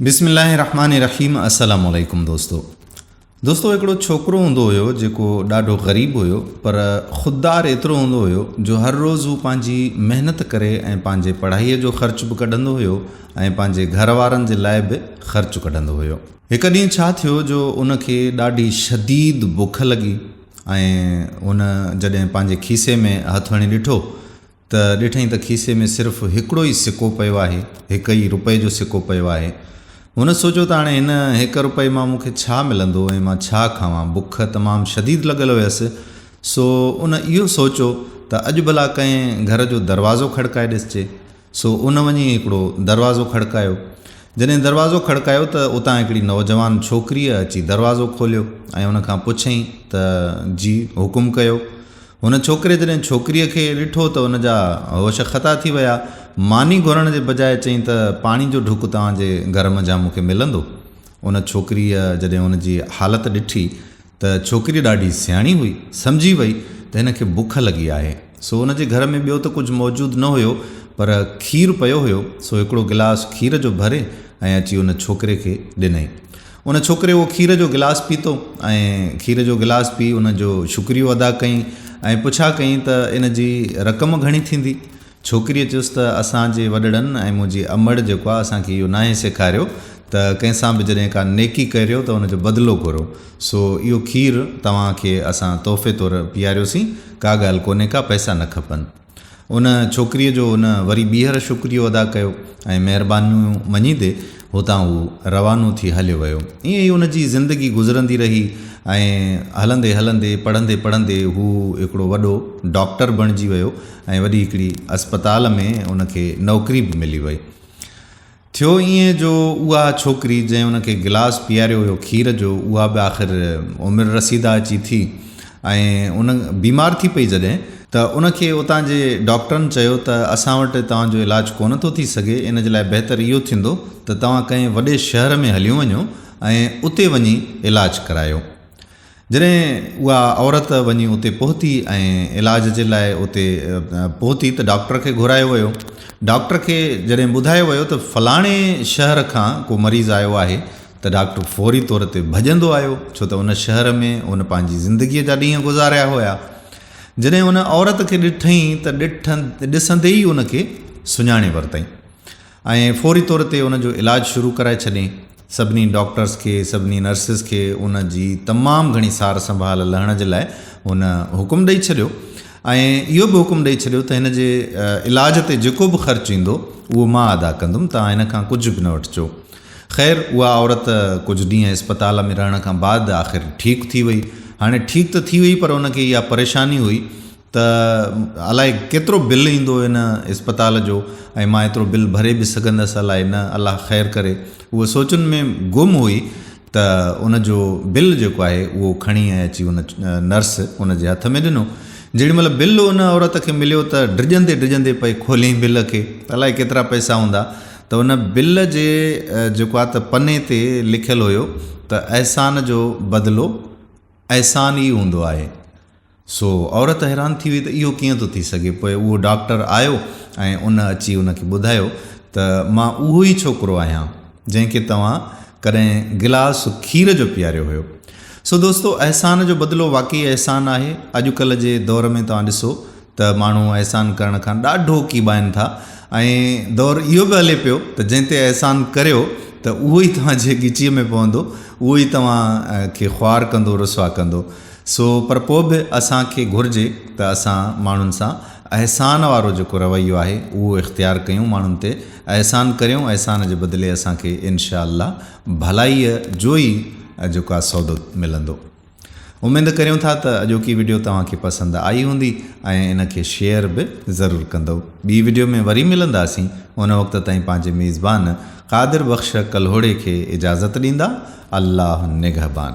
بسم الله الرحمٰن الرحيم السلام عليڪم دوستو دوستو هڪڙو ڇوڪرو هوندو هيو جيڪو ڏاڍو غريب هيو پر خوددار ايترو هوندو هيو جو هر روز هو پنهنجي محنت ڪري ۽ پنهنجي پڙهائي جو خرچ به ڪڍندو هيو ۽ پنهنجي گهر وارن جي لاء به خرچ ڪڍندو هيو. هڪ ڏينهن ڇا ٿيو جو ان کي ڏاڍي شديد بک لڳي ۽ هن جڏهن پنهنجي کيسي ۾ هٿ هڻي ڏٺو ته ڏٺائين ته کيسي ۾ صرف هڪڙو ئي سڪو پيو آهي، هڪ ئي رپئي جو سڪو پيو آهي. هن سوچيو ته هاڻي هن هڪ رپئي مان مون کي ڇا ملندو ۽ مان ڇا کاوان؟ بک تمام شديد لڳل هيس، سو ان اهو سوچيو ته اڄ ڀلا ڪنهن گهر جو دروازو کڙڪائي ڏسجي. سو ان وڃي هڪڙو دروازو کڙڪايو. جڏهن دروازو کڙڪايو ته اتان هڪڙي نوجوان ڇوڪريء اچي دروازو کوليو ۽ ان کان پڇيائين ته جي حڪم ڪيو. هن ڇوڪري جڏهن ڇوڪريء کي ڏٺو ته ان جا هوش خطا ٿي ويا. ماني گهرڻ جي بجاء چيائين ته پاڻي جو ڍڪ توهان جي گهر منجهان مون کي ملندو؟ ان ڇوڪريء جڏهن هن جي حالت ڏٺي ته ڇوڪري ڏاڍي سياڻي هئي، سمجهي وئي ته هن کي بک لڳي آهي. سو ان جي گهر ۾ ٻيو ته ڪجهه موجود نه هيو پر کير پيو هيو، سو هڪڙو گلاس کير جو ڀري ۽ اچي ان ڇوڪري کي ڏنائين. ان ڇوڪري اهو کير جو گلاس پيتو ۽ کير جو گلاس پي ان جو شڪريو ادا ڪيائين ۽ پڇا ڪيائين ته ان جي رقم گهڻي ٿيندي؟ ڇوڪريء چيس ته اسان جي وڏڙن ۽ منهنجي امڙ جيڪو آهي اسان کي اهو ناهي سيکاريو ته ڪنهن سان به جڏهن ڪا نيڪي ڪريو ته ان جو بدلو گهرو سو اهو کير توهان کي اسان تحفي طور پياريوسين ڪا ڳالهه ڪونهي ڪا پئسا نه کپن. ان ڇوڪريء جو هن وري ٻيهر شڪريو ادا ڪيو ۽ مهربانيون مڃيندي هتان هو روانو ٿي هليو ويو. ائين ئي ان جي زندگي گذرندي رهي ۽ هلندي هلندي پڙهندي پڙهندي هو هڪڙو وڏو ڊاڪٽر بڻجي ويو ۽ وڏي هڪڙي اسپتال ۾ ان کي نوڪري به ملي وئي. ٿيو ائين جو اها ڇوڪري جنهن ان کي گلاس پياريو هيو کير جو اها به آخر عمر رسيده اچي ٿي ۽ ان بيمار ٿي پئي جڏهن ته ان کي اتان جي ڊاڪٽرن چيو ته اسان وٽ توهان جو علاج ڪونه ٿو ٿي سگهي ان جي لاء بهتر اهو ٿيندو ته توهان ڪنهن وڏي شهر ۾ هليون وڃو ۽ اتي وڃي علاج ڪرايو. جڏهن اها عورت وڃي اتي پهتي ۽ علاج جي لاء اتي پهتي ته ڊاڪٽر کي گهرايو ويو. ڊاڪٽر کي جڏهن ٻڌايو ويو ته فلاڻي شهر کان ڪو مريض آيو آهي ته ڊاڪٽر فوري طور تي ڀڄندو آيو ڇو ته ان شهر ۾ هن پنهنجي زندگيء جا ڏينهن گذاريا هيا. جڏهن ان عورت کي ڏٺائين ته ڏسندي ئي ان کي سڃاڻي ورتائين. ۽ فوري طور تي ان جو علاج شروع ڪرائي ڇڏين. سڀني ڊاڪٽرس کي، سڀني نرسز کي ان جي تمام گهڻي سار سنڀال لهڻ جي لاء هن حڪم ڏئي ڇڏيو ۽ اهو به حڪم ڏئي ڇڏيو ته هن جي علاج تي جيڪو به خرچ ايندو اهو مان ادا ڪندم توهان هن کان ڪجهه به نه وٺجو. خير اها عورت ڪجهه ڏينهن اسپتال ۾ رهڻ کان بعد آخر ٺيڪ ٿي وئي. هاڻي ٺيڪ ته ٿي وئي پر ان کي اها پريشاني هئي ته الائي ڪيترو بل ايندو هن اسپتال جو ۽ مان ايترو بل ڀري به سگهندس الائي نه الله خير ڪري هوء سوچن ۾ گم هئي ته ان جو بل جيڪو آهي اهو کڻي ۽ اچي ان نرس ان جي هٿ ۾ ڏنو جيڏي مهل بل ان عورت کي مليو ته ڊڄندي ڊڄندي پئي کوليائين بل کي الائي ڪيترا پئسا هوندا ته ان بل جي جيڪو آهي ته پني تي لکيل هيو ته احسان جو بدلو احسان ئي هوندو آهي. سو عورت حيران ٿي وئي ته اهو ڪيئن ٿو ٿي سگهي. پوء اهو ڊاڪٽر آيو ۽ ان اچي ان کي ٻڌايو ته مان اهو ئي ڇوڪرو آهيان جنهن کي توهان ڪڏهن گلاس کير جو پياريو هيو. سو دوستو احسان جو بدلو واقعي احسان آهي. اڄڪلهه جي دور ۾ توهان ڏسو ته ماڻهو احسان ڪرڻ کان ڏاڍو ڪيٻائن ٿا ۽ دور اهو به هلي پيو ته جنهن تي احسان ڪريو ته اهو ئي توهان جي ڳچيء ۾ پوندو، اهو ئي توهان کي خوار ڪندو، رسوا ڪندو. سو پر پوء به اسان کي گهرجي ته اسان ماڻهن سان احسان وارو جيڪو رويو آهي اهو اختيار ڪيون، ماڻهن تي احسان ڪريون، احسان جي بدلي اسان کي انشاء الله ڀلائيء جو ئي جيڪو آهي سودو ملندو. اميد ڪريون ٿا ته اڄوڪي وڊيو توهان کي پسند آئي هوندي ۽ ان کي شيئر به ضرور ڪندؤ. ٻي وڊيو ۾ وري ملنداسين ان وقت تائين پنهنجي ميزبان قادر بخش ڪلهوڙي کي اجازت ڏيندا. الله نگهبان.